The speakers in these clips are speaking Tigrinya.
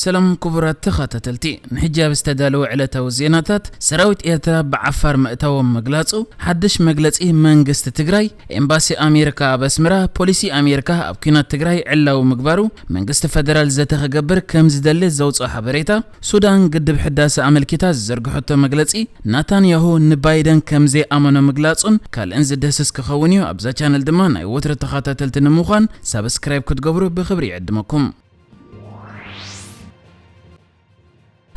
ሰላም ክቡራት ተኸታተልቲ፣ ንሕጂ ኣብ ዝተዳለወ ዕለታዊ ዜናታት፣ ሰራዊት ኤርትራ ብዓፋር ምእታዎም ምግላጹ፣ ሓድሽ መግለጺ መንግስቲ ትግራይ፣ ኤምባሲ ኣሜሪካ ኣብ ኣስመራ፣ ፖሊሲ ኣሜሪካ ኣብ ኲናት ትግራይ ዕላዊ ምግባሩ፣ መንግስቲ ፈደራል ዘተ ክገብር ከም ዝደሊ ዘውፅኦ ሓበሬታ፣ ሱዳን ግድብ ሕዳሰ ኣመልኪታ ዝዘርግሐቶ መግለጺ፣ ናታንያሁ ንባይደን ከም ዘይኣመኖ ምግላጹን ካልእን ዝድህስስ ክኸውን እዩ። ኣብዛ ቻነል ድማ ናይ ወትሩ ተኸታተልቲ ንምዃን ሳብስክራይብ ክትገብሩ ብኽብሪ ይዕድመኩም።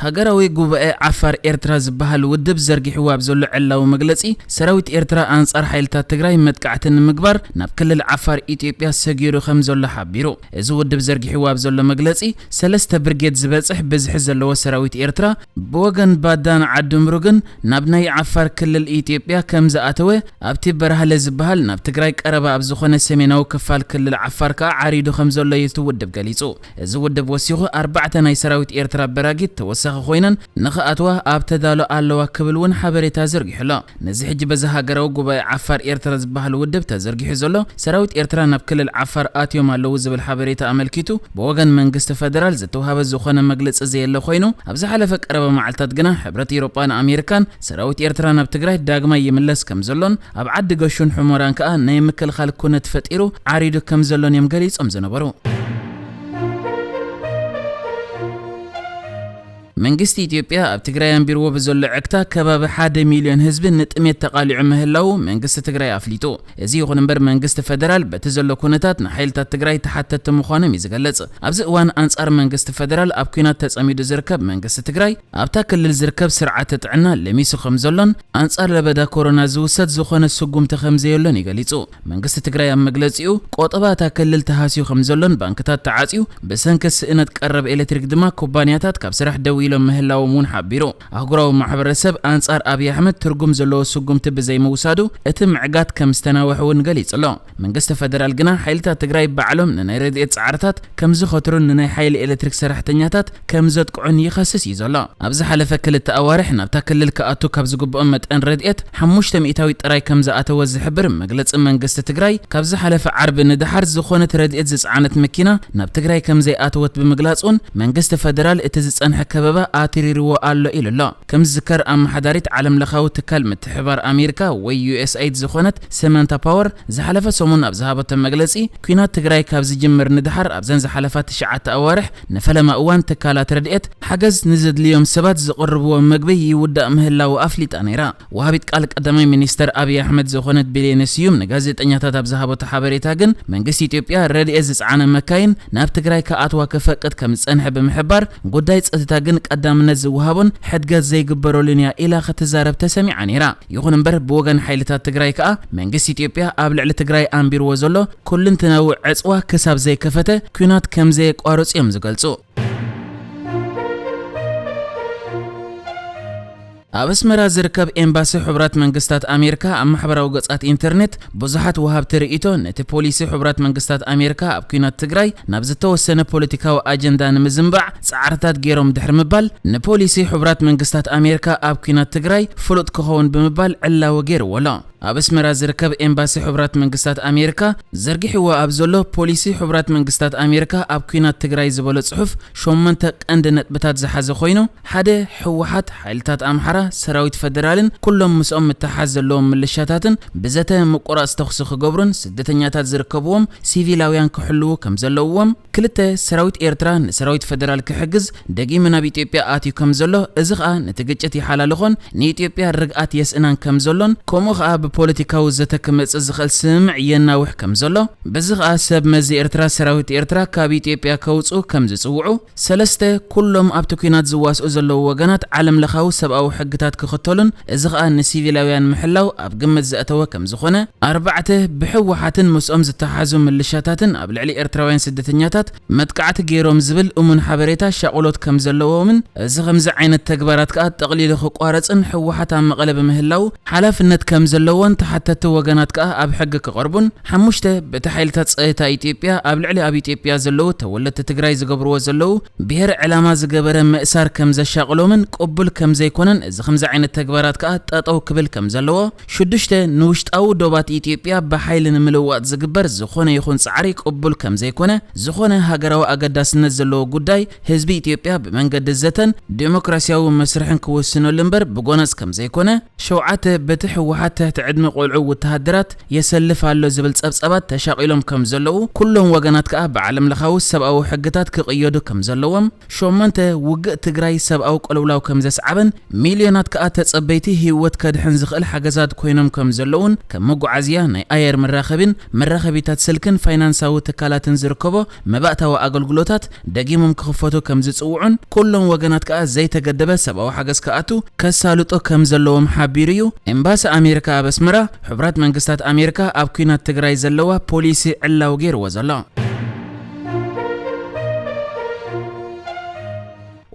ሃገራዊ ጉባኤ ዓፋር ኤርትራ ዝበሃል ውድብ ዘርጊሕዎ ኣብ ዘሎ ዕላዊ መግለጺ፣ ሰራዊት ኤርትራ ኣንጻር ሓይልታት ትግራይ መጥቃዕቲ ንምግባር ናብ ክልል ዓፋር ኢትዮጵያ ሰጊሩ ከም ዘሎ ሓቢሩ። እዚ ውድብ ዘርጊሕዎ ኣብ ዘሎ መግለጺ፣ ሰለስተ ብርጌድ ዝበጽሕ ብዝሒ ዘለዎ ሰራዊት ኤርትራ ብወገን ባዳን ዓዲ ምሩግን ናብ ናይ ዓፋር ክልል ኢትዮጵያ ከም ዝኣተወ፣ ኣብቲ በራህለ ዝበሃል ናብ ትግራይ ቀረባ ኣብ ዝኾነ ሰሜናዊ ክፋል ክልል ዓፋር ከኣ ዓሪዱ ከም ዘሎ እዩ እቲ ውድብ ገሊጹ። እዚ ውድብ ወሲኹ፣ ኣርባዕተ ናይ ሰራዊት ኤርትራ በራጊት ተወሳኺ ኮይነን ንኽኣትዋ ኣብ ተዳሎ ኣለዋ ክብል እውን ሓበሬታ ዘርጊሑ ኣሎ። ነዚ ሕጂ በዚ ሃገራዊ ጉባኤ ዓፋር ኤርትራ ዝበሃል ውድብ ተዘርጊሑ ዘሎ፣ ሰራዊት ኤርትራ ናብ ክልል ዓፋር ኣትዮም ኣለዉ ዝብል ሓበሬታ ኣመልኪቱ፣ ብወገን መንግስቲ ፈደራል ዝተውሃበ ዝኾነ መግለጺ ዘየለ ኮይኑ፣ ኣብ ዝሓለፈ ቀረባ መዓልታት ግና ሕብረት ኤውሮጳን ኣሜሪካን ሰራዊት ኤርትራ ናብ ትግራይ ዳግማይ ይምለስ ከም ዘሎን ኣብ ዓዲ ገሹን ሑመራን ከኣ ናይ ምክልኻል ኩነት ፈጢሩ ዓሪዱ ከም ዘሎን እዮም ገሊጾም ዝነበሩ። መንግስቲ ኢትዮጵያ ኣብ ትግራይ ኣንቢርዎ ብዘሎ ዕግታ ከባቢ ሓደ ሚልዮን ህዝቢ ንጥሜት ተቓሊዑ ምህላዉ መንግስቲ ትግራይ ኣፍሊጡ። እዚ ይኹን እምበር መንግስቲ ፈደራል በቲ ዘሎ ኩነታት ንሓይልታት ትግራይ ተሓተቲ ምዃኖም እዩ ዝገልጽ። ኣብዚ እዋን ኣንጻር መንግስቲ ፈደራል ኣብ ኲናት ተጸሚዱ ዝርከብ መንግስቲ ትግራይ ኣብታ ክልል ዝርከብ ስርዓተ ጥዕና ለሚሱ ከም ዘሎን ኣንጻር ለበዳ ኮሮና ዝውሰድ ዝኾነ ስጉምቲ ከም ዘየሎን እዩ ገሊጹ። መንግስቲ ትግራይ ኣብ መግለጺኡ፣ ቆጠባ እታ ክልል ተሃስዩ ከም ዘሎን ባንክታት ተዓጽዩ፣ ብሰንኪ ስእነት ቀረብ ኤሌክትሪክ ድማ ኩባንያታት ካብ ስራሕ ደው ኢሎም ምህላዎም እውን ሓቢሩ። ኣህጉራዊ ማሕበረሰብ ኣንጻር ኣብይ ኣሕመድ ትርጉም ዘለዎ ስጉምቲ ብዘይምውሳዱ፣ እቲ ምዕጋት ከም ዝተናውሐ እውን ገሊጹ ኣሎ። መንግስቲ ፈደራል ግና ሓይልታት ትግራይ ባዕሎም ንናይ ረድኤት ጻዕርታት ከም ዝኸትሩን ንናይ ሓይሊ ኤሌክትሪክ ሰራሕተኛታት ከም ዘጥቅዑን ይኸስስ እዩ ዘሎ። ኣብ ዝሓለፈ ክልተ ኣዋርሕ ናብታ ክልል ክኣቱ ካብ ዝግብኦም መጠን ረድኤት ሓሙሽተ ሚእታዊት ጥራይ ከም ዝኣተወ ዝሕብር መግለጺ መንግስቲ ትግራይ፣ ካብ ዝሓለፈ ዓርቢ ንደሓር ዝኾነት ረድኤት ዝጸዓነት መኪና ናብ ትግራይ ከም ዘይኣተወት ብምግላጽ እውን መንግስቲ ፈደራል እቲ ዝጸንሐ ከበባ ኣትሪርዎ ኣሎ ኢሉ ኣሎ። ከም ዝዝከር ኣመሓዳሪት ዓለም ለኻዊ ትካል ምትሕባር ኣሜሪካ ወይ ዩ ኤስ ኤይድ ዝኾነት ሰማንታ ፓወር ዝሓለፈ ሰሙን ኣብ ዝሃበቶ መግለጺ፣ ኲናት ትግራይ ካብ ዝጅምር ንደሓር ኣብዘን ዝሓለፋ ትሽዓተ ኣዋርሕ ንፈለማ እዋን ትካላት ረድኤት ሓገዝ ንዘድልዮም ሰባት ዝቕርብዎ መግቢ ይውዳእ ምህላዉ ኣፍሊጣ ነይራ። ወሃቢት ቃል ቀዳማይ ሚኒስተር ኣብይ ኣሕመድ ዝኾነት ቢሌነ ስዩም ንጋዜጠኛታት ኣብ ዝሃበቶ ሓበሬታ ግን፣ መንግስቲ ኢትዮጵያ ረድኤት ዝጸዓነ መካይን ናብ ትግራይ ክኣትዋ ክፈቅድ ከም ዝጸንሐ ብምሕባር፣ ጉዳይ ጸጥታ ግን ቀዳምነት ዝወሃቦን ሕድገት ዘይግበረሉን እያ ኢላ ክትዛረብ ተሰሚዓ ነይራ። ይኹን እምበር፣ ብወገን ሓይልታት ትግራይ ከኣ መንግስቲ ኢትዮጵያ ኣብ ልዕሊ ትግራይ ኣንቢርዎ ዘሎ ኩልንትናዊ ዕጽዋ ክሳብ ዘይከፈተ፣ ኲናት ከም ዘየቋርጽ እዮም ዝገልጹ። ኣብ ኣስመራ ዝርከብ ኤምባሲ ሕቡራት መንግስታት ኣሜሪካ ኣብ ማሕበራዊ ገጻት ኢንተርኔት ብዙሓት ወሃብቲ ርእይቶ፣ ነቲ ፖሊሲ ሕቡራት መንግስታት ኣሜሪካ ኣብ ኲናት ትግራይ ናብ ዝተወሰነ ፖለቲካዊ ኣጀንዳ ንምዝንባዕ ጻዕርታት ገይሮም ድሕሪ ምባል፣ ንፖሊሲ ሕቡራት መንግስታት ኣሜሪካ ኣብ ኲናት ትግራይ ፍሉጥ ክኸውን ብምባል ዕላዊ ገይርዎ ኣሎ። ኣብ ኣስመራ ዝርከብ ኤምባሲ ሕቡራት መንግስታት ኣሜሪካ ዘርጊሕዎ ኣብ ዘሎ፣ ፖሊሲ ሕቡራት መንግስታት ኣሜሪካ ኣብ ኲናት ትግራይ ዝበሎ ጽሑፍ ሸሞንተ ቀንዲ ነጥብታት ዝሓዘ ኮይኑ፣ ሓደ፣ ህወሓት፣ ሓይልታት ኣምሓራ፣ ሰራዊት ፈደራልን ኩሎም ምስኦም ምትሓዝ ዘለዎም ምልሻታትን ብዘተ ምቁራጽ ተኹሲ ክገብሩን ስደተኛታት ዝርከብዎም ሲቪላውያን ክሕልዉ ከም ዘለዎም፣ ክልተ፣ ሰራዊት ኤርትራ ንሰራዊት ፈደራል ክሕግዝ ደጊሙ ናብ ኢትዮጵያ ኣትዩ ከም ዘሎ፣ እዚ ኸኣ ነቲ ግጭት ይሓላልኾን ንኢትዮጵያ ርግኣት የስእናን ከም ዘሎን፣ ከምኡ ኸኣ ብፖለቲካዊ ዘተ ክመጽእ ዝኽእል ስምምዕ የናውሕ ከም ዘሎ፣ በዚ ኸኣ ሰብ መዚ ኤርትራ ሰራዊት ኤርትራ ካብ ኢትዮጵያ ከውጽኡ ከም ዝጽውዑ፣ ሰለስተ፣ ኩሎም ኣብቲ ኲናት ዝዋስኡ ዘለዉ ወገናት ዓለም ለኻዊ ሰብኣዊ ሕግታት ክኽተሉን፣ እዚ ኸኣ ንሲቪላውያን ምሕላው ኣብ ግምት ዘእተወ ከም ዝኾነ፣ ኣርባዕተ፣ ብህወሓትን ምስኦም ዝተሓዙ ምልሻታትን ኣብ ልዕሊ ኤርትራውያን ስደተኛታት መጥቃዕቲ ገይሮም ዝብል እሙን ሓበሬታ ሻቕሎት ከም ዘለዎምን፣ እዚ ከምዚ ዓይነት ተግባራት ከኣ ጠቕሊሉ ክቋረጽን ህወሓት ኣብ መቐለ ብምህላው ሓላፍነት ከም ዘለዎ እወን ተሓተቲ ወገናት ከኣ ኣብ ሕጊ ክቐርቡን፣ ሓሙሽተ፣ በቲ ሓይልታት ጸጥታ ኢትዮጵያ ኣብ ልዕሊ ኣብ ኢትዮጵያ ዘለዉ ተወለድቲ ትግራይ ዝገብርዎ ዘለዉ ብሄር ዕላማ ዝገበረ ምእሳር ከም ዘሻቕሎምን ቅቡል ከም ዘይኮነን፣ እዚ ከምዚ ዓይነት ተግባራት ከኣ ጠጠው ክብል ከም ዘለዎ፣ ሽዱሽተ፣ ንውሽጣዊ ዶባት ኢትዮጵያ ብሓይሊ ንምልዋጥ ዝግበር ዝኾነ ይኹን ጻዕሪ ቅቡል ከም ዘይኮነ፣ ዝኾነ ሃገራዊ ኣገዳስነት ዘለዎ ጉዳይ ህዝቢ ኢትዮጵያ ብመንገዲ ዘተን ዴሞክራሲያዊ መስርሕን ክውስነሉ እምበር ብጎነጽ ከም ዘይኮነ፣ ሸውዓተ፣ በቲ ህወሓት ትሕቲ ዕድመ ቆልዑ ወተሃደራት የሰልፍ ኣሎ ዝብል ጸብጻባት ተሻቒሎም ከም ዘለዉ፣ ኩሎም ወገናት ከኣ ብዓለም ለኻዊ ሰብኣዊ ሕግታት ክቕየዱ ከም ዘለዎም፣ ሸሞንተ፣ ውግእ ትግራይ ሰብኣዊ ቅልውላው ከም ዘስዓበን፣ ሚልዮናት ከኣ ተጸበይቲ ህይወት ከድሕን ዝኽእል ሓገዛት ኮይኖም ከም ዘለዉን፣ ከም መጓዓዝያ፣ ናይ ኣየር መራኸቢን መራኸቢታት ስልክን ፋይናንሳዊ ትካላትን ዝርከቦ መባእታዊ ኣገልግሎታት ደጊሞም ክኽፈቱ ከም ዝጽውዑን፣ ኩሎም ወገናት ከኣ ዘይተገደበ ሰብኣዊ ሓገዝ ክኣቱ ከሳልጦ ከም ዘለዎም ሓቢሩ እዩ። ኤምባሲ ኣሜሪካ ኣብ ኣስመራ፣ ሕቡራት መንግስታት ኣሜሪካ ኣብ ኲናት ትግራይ ዘለዋ ፖሊሲ ዕላዊ ገይርዎ ዘሎ።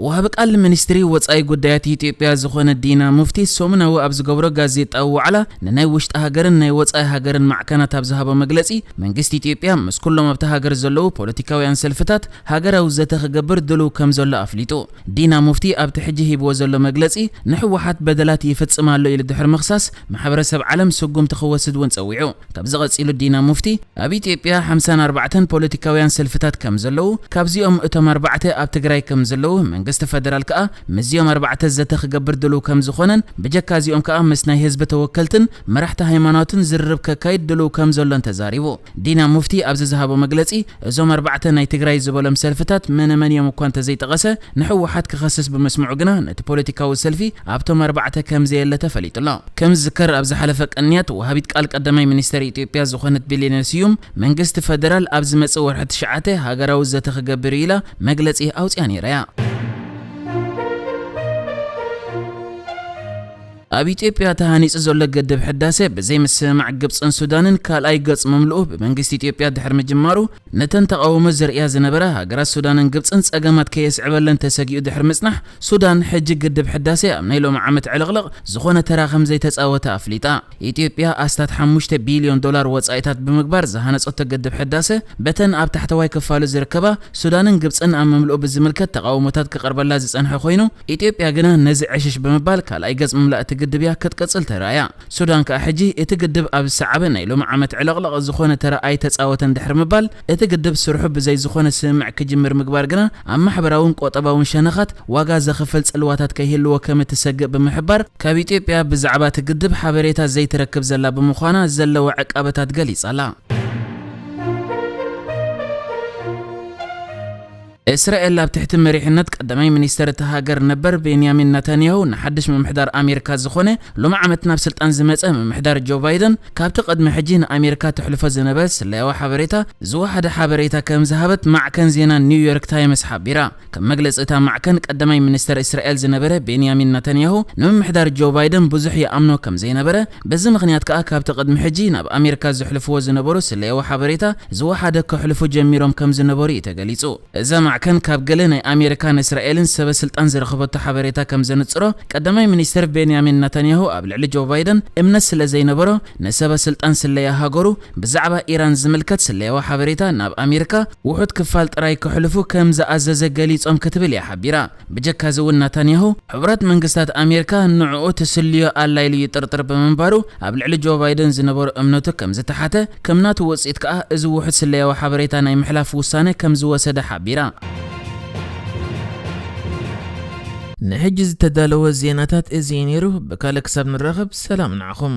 ወሃቢ ቃል ሚኒስትሪ ወጻኢ ጉዳያት ኢትዮጵያ ዝኾነ ዲና ሙፍቲ ሰሙናዊ ኣብ ዝገብሮ ጋዜጣዊ ዋዕላ ንናይ ውሽጢ ሃገርን ናይ ወጻኢ ሃገርን ማዕከናት ኣብ ዝሃቦ መግለጺ፣ መንግስቲ ኢትዮጵያ ምስ ኩሎም ኣብታ ሃገር ዘለዉ ፖለቲካውያን ሰልፍታት ሃገራዊ ዘተ ክገብር ድሉው ከም ዘሎ ኣፍሊጡ። ዲና ሙፍቲ ኣብቲ ሕጂ ሂብዎ ዘሎ መግለጺ፣ ንህወሓት በደላት ይፍጽም ኣሎ ኢሉ ድሕሪ ምኽሳስ፣ ማሕበረሰብ ዓለም ስጉምቲ ክወስድ እውን ጸዊዑ። ካብዚ ቀጺሉ ዲና ሙፍቲ፣ ኣብ ኢትዮጵያ ሓምሳን ኣርባዕተን ፖለቲካውያን ሰልፍታት ከም ዘለዉ፣ ካብዚኦም እቶም ኣርባዕተ ኣብ ትግራይ ከም ዘለዉ፣ መንግስቲ ፈደራል ከኣ ምስዚኦም ኣርባዕተ ዘተ ክገብር ድሉው ከም ዝኾነን፣ ብጀካ እዚኦም ከኣ ምስ ናይ ህዝቢ ተወከልትን መራሕቲ ሃይማኖትን ዝርርብ ከካይድ ድሉው ከም ዘሎን ተዛሪቡ። ዲና ሙፍቲ ኣብዚ ዝሃቦ መግለጺ፣ እዞም ኣርባዕተ ናይ ትግራይ ዝበሎም ሰልፍታት መነ መን እዮም እኳ እንተዘይጠቐሰ፣ ንህወሓት ክኸስስ ብምስምዑ ግና ነቲ ፖለቲካዊ ሰልፊ ኣብቶም ኣርባዕተ ከም ዘየለ ተፈሊጡ ኣሎ። ከም ዝዝከር ኣብ ዝሓለፈ ቅንያት ወሃቢት ቃል ቀዳማይ ሚኒስተር ኢትዮጵያ ዝኾነት ቢሌኔ ስዩም መንግስቲ ፈደራል ኣብ ዝመጽእ ወርሒ ትሽዓተ ሃገራዊ ዘተ ክገብር እዩ ኢላ መግለጺ ኣውጽያ ነይራ እያ። ኣብ ኢትዮጵያ ተሃኒጹ ዘሎ ግድብ ሕዳሰ ብዘይ ምስምማዕ ግብጽን ሱዳንን ካልኣይ ገጽ ምምልኡ ብመንግስቲ ኢትዮጵያ ድሕሪ ምጅማሩ ነተን ተቓውሞ ዘርእያ ዝነበራ ሃገራት ሱዳንን ግብጽን ጸገማት ከየስዕበለን ተሰጊኡ ድሕሪ ምጽናሕ ሱዳን ሕጂ ግድብ ሕዳሰ ኣብ ናይ ሎሚ ዓመት ዕልቕልቕ ዝኾነ ተራ ከም ዘይተጻወተ ኣፍሊጣ። ኢትዮጵያ ኣስታት ሓሙሽተ ቢልዮን ዶላር ወጻኢታት ብምግባር ዝሃነጸቶ ግድብ ሕዳሰ በተን ኣብ ታሕተዋይ ክፋሉ ዝርከባ ሱዳንን ግብጽን ኣብ ምምልኡ ብዝምልከት ተቓውሞታት ክቐርበላ ዝጸንሐ ኮይኑ፣ ኢትዮጵያ ግና ነዚ ዕሽሽ ብምባል ካልኣይ ገጽ ምምላእ እቲ ግድብ እያ ክትቅጽል ተራእያ። ሱዳን ከኣ ሕጂ እቲ ግድብ ኣብ ዝሰዓበ ናይ ሎሚ ዓመት ዕለቕለቕ ዝኾነ ተራ ኣይተጻወተን ድሕሪ ምባል፣ እቲ ግድብ ስርሑ ብዘይ ዝኾነ ስምምዕ ክጅምር ምግባር ግና ኣብ ማሕበራውን ቆጠባውን ሸነኻት ዋጋ ዘኽፍል ጽልዋታት ከይህልዎ ከም እትሰግእ ብምሕባር፣ ካብ ኢትዮጵያ ብዛዕባ እቲ ግድብ ሓበሬታ ዘይትረክብ ዘላ ብምዃና ዘለዋ ዕቃበታት ገሊጻ ኣላ። እስራኤል ኣብ ትሕቲ መሪሕነት ቀዳማይ ሚኒስተር እታ ሃገር ነበር ቤንያሚን ናታንያሁ ንሓድሽ ምምሕዳር ኣሜሪካ ዝኾነ ሎሚ ዓመት ናብ ስልጣን ዝመጸ ምምሕዳር ጆ ባይደን ካብቲ ቅድሚ ሕጂ ንኣሜሪካ ተሕልፎ ዝነበረ ስለያዊ ሓበሬታ ዝወሓደ ሓበሬታ ከም ዝሃበት ማዕከን ዜና ኒውዮርክ ታይምስ ሓቢራ። ከም መግለጺ እታ ማዕከን ቀዳማይ ሚኒስተር እስራኤል ዝነበረ ቤንያሚን ናታንያሁ ንምምሕዳር ጆ ባይደን ብዙሕ ይኣምኖ ከም ዘይነበረ፣ በዚ ምኽንያት ከኣ ካብቲ ቅድሚ ሕጂ ናብ ኣሜሪካ ዘሕልፍዎ ዝነበሩ ስለያዊ ሓበሬታ ዝወሓደ ከሕልፉ ጀሚሮም ከም ዝነበሩ እዩ ተገሊጹ። እዛ ማዕከን ካብ ገለ ናይ ኣሜሪካን እስራኤልን ሰበ ስልጣን ዝረኸበቶ ሓበሬታ ከም ዘንጽሮ፣ ቀዳማይ ሚኒስተር ቤንያሚን ናታንያሁ ኣብ ልዕሊ ጆ ባይደን እምነት ስለ ዘይነበሮ፣ ንሰበ ስልጣን ስለያ ሃገሩ ብዛዕባ ኢራን ዝምልከት ስለያዊ ሓበሬታ ናብ ኣሜሪካ ውሑድ ክፋል ጥራይ ከሕልፉ ከም ዝኣዘዘ ገሊጾም ክትብል እያ ሓቢራ። ብጀካዚ እውን ናታንያሁ፣ ሕቡራት መንግስታት ኣሜሪካ ንዕኡ ትስልዮ ኣላ ኢሉ ይጥርጥር ብምንባሩ፣ ኣብ ልዕሊ ጆ ባይደን ዝነበሮ እምነቱ ከም ዝተሓተ፣ ከም ናቱ ውጽኢት ከኣ እዚ ውሑድ ስለያዊ ሓበሬታ ናይ ምሕላፍ ውሳነ ከም ዝወሰደ ሓቢራ። ንሕጂ ዝተዳለወ ዜናታት እዚ እዩ ነይሩ። ብካልእ ክሳብ ንራኸብ ሰላም ንዓኹም።